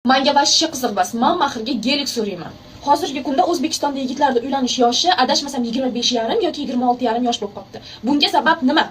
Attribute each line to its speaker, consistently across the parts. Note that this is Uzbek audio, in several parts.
Speaker 1: Manga вообще qiziq emas. Man mahrga gelik so'rayman. Hozirgi kunda O'zbekistonda yigitlarda uylanish yoshi, adashmasam, 25,5 yoki 26,5 yosh bo'lib qolibdi. Bunga sabab nima?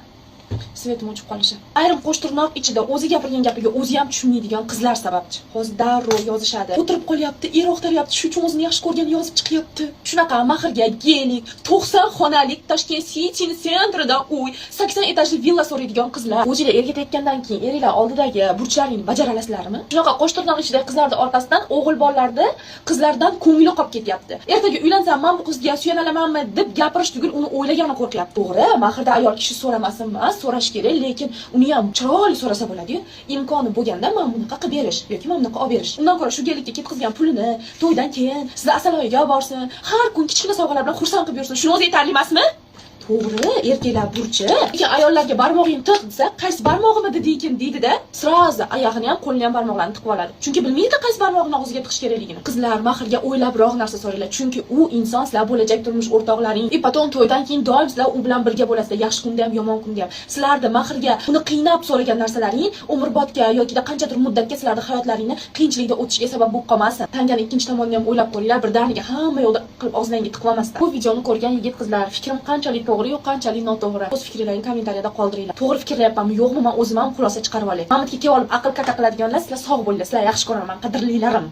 Speaker 1: Свет im o'chib qolishi. Ayrim qo'shtirnoq ichida o'zi gapirgan gapiga o'zi ham tushunmaydigan qizlar sababchi. Hozir darrov yozishadi. O'tirib qolyapti, er axtaryapti, shu uchun o'zini yaxshi ko'rgani yozib chiqyapti. Shunaqa mahrga gelik, 90 xonalik Toshkent Cityni центр ida uy, 80 etajli villa so'raydigan qizlar. O'zinglar erga tekkandan keyin eringlar oldidagi burchlaringni bajara olasizlarmi? Shunaqa qo'shtirnoq ichidagi qizlarni orqasidan o'g'il bolalarda qizlardan ko'ngli qolib ketyapti. Ertaga uylansam, men bu qizga suyanolamanmi deb gapirish tugul, uni o'ylagani qo'rqyapti. To'g'ri, mahrda ayol kishi so'ramasin emas, so'rash kerak, lekin uni ham chiroyli so'rasa bo'ladi-yu. Imkoni bo'lganda mana bunaqa qilib berish yoki mana bunaqa olib berish. Undan ko'ra shu gelikka ketkazgan pulini to'ydan keyin sizni asaloyiga olib borsin, har kun kichkina sovg'alar bilan xursand qilib yursin. Shuni o'zi yetarli emasmi? To'g'ri, erkaklar burchi. Lekin ayollarga "Barmog'ingni tiq" desa, "Qaysi barmog'imni dediykin?" deydi-da, сразу oyog'ini ham, qo'lini ham barmoqlarini tiqib oladi. Chunki bilmaydi qaysi barmog'ini og'ziga tiqish kerakligini. Qizlar, mahrga o'ylabroq narsa so'ranglar, chunki u inson sizlar bo'lajak turmush o'rtoqlaring. И потом to'ydan keyin doim sizlar u bilan birga bo'lasizlar, yaxshi kunda ham, yomon kunda ham. Sizlarda mahrga uni qiynab so'ragan narsalaring umrbodga yoki qanchadir muddatga sizlarni hayotlaringni qiyinchilikda o'tishiga sabab bo'lib qolmasin. Tangani ikkinchi tomonini ham o'ylab ko'ringlar, birdaniga hamma yo'lda qilib og'zingga tiqib olmasdan. Bu videoni ko'rgan yigit qizlar, fikrim qanchalik to'g'ri yo qanchalik noto'g'ri? O'z fikrlaringni kommentariyada qoldiringlar. To'g'ri fikrlayapmanmi, yo'qmi, men o'zim ham xulosa chiqarib olay. Mamatga kelib olib aql kaka qiladiganlar, sizlar sog' bo'linglar. Sizlar yaxshi ko'raman, qadrlilarim.